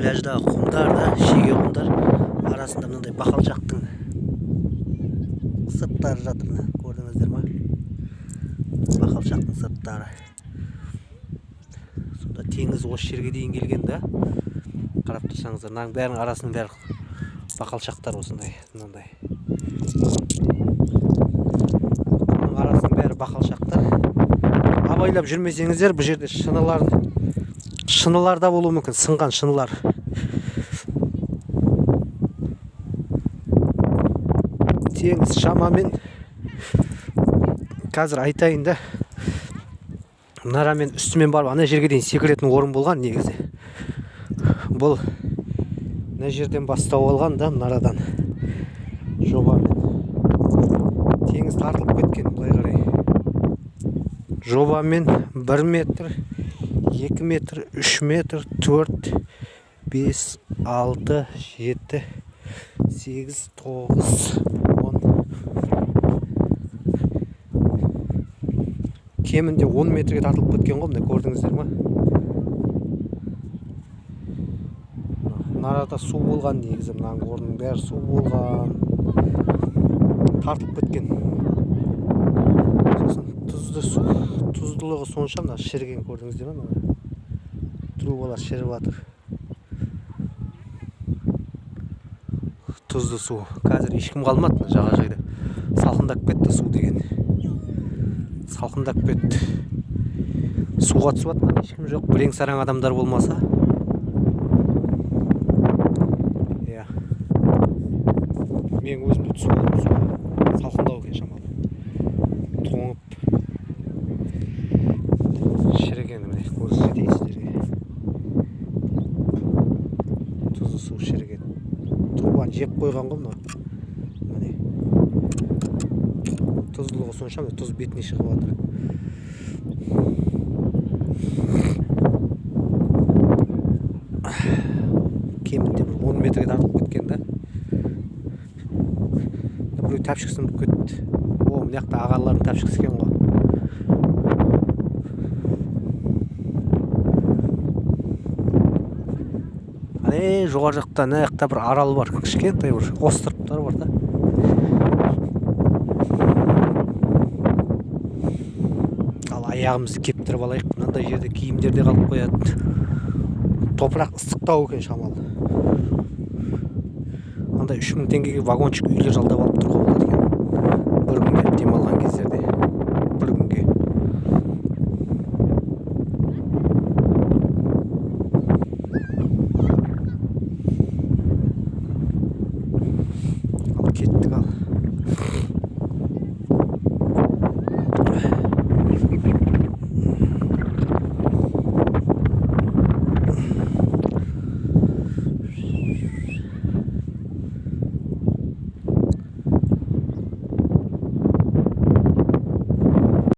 Пляждағы құмдар да, шеге құмдар арасында мынандай бақалшақтың сырттары жатыр, міне, көрдіңіздер ма? Бақалшақтың сырттары. Сонда теңіз осы жерге дейін келген да. Қарап тұрсаңыздар, мынаның бәрінің арасының бәрі бақалшақтар осындай, мынандай. Құмның арасының бәрі бақалшақтар. Абайлап жүрмесеңіздер, бұл жерде шынылар да болуы мүмкін, сынған шынылар. Теңіз шамамен қазір айтайын да, мынарамен үстімен барып ана жерге дейін секіретін орын болған негізі. Бұл мына жерден бастау алған да, мынарадан жобамен. Теңіз тартылып кеткен былай қарай. Жобамен 1 метр, 2 метр, 3 метр, 4, 5, 6, 7, 8, 9, 10. Кемінде 10 метрге тартылып кеткен ғой, міне көрдіңіздер ма? Мынарада су болған негізі, мынаның орнының бәрі су болған. Тартылып кеткен. Сосын тұзды су, тұздылығы сонша, мына шіріген көрдіңіздер ме? Мына трубалар шіріп жатыр. Тұзды су. Қазір ешкім қалмады мына жағажайда. Салқындап кетті су деген. Салқындап кетті. Суға түсіп жатқан ешкім жоқ. Бірең-сараң адамдар болмаса. Иә. Мен өзім де түсіп алдым суға. Салқындау екен шамалы. Тоңып. Шіріген міне көрсетейін сіздерге. Тұзды су шіріген. Трубаны жеп қойған ғой мынау. Міне. Тұздылығы сонша, міне тұз бетіне шығып жатыр. Кемінде бір 10 метрге тартылып кеткен да. Біреу тәпшіксін ұмытып кетті. О, мына жақта ағалардың тәпшіксі екен ғой. Әне жоғары жақта, ана жақта бір арал бар, кішкентай бір островтар бар да. Ал аяғымызды кептіріп алайық. Мынандай жерде киімдер де қалып қояды. Топырақ ыстықтау екен шамалы. Андай 3000 теңгеге вагончик үйлер жалдап алып тұруға болады екен. Бір күнге демалған кездерде. Бір күнге. Ал кеттік ал.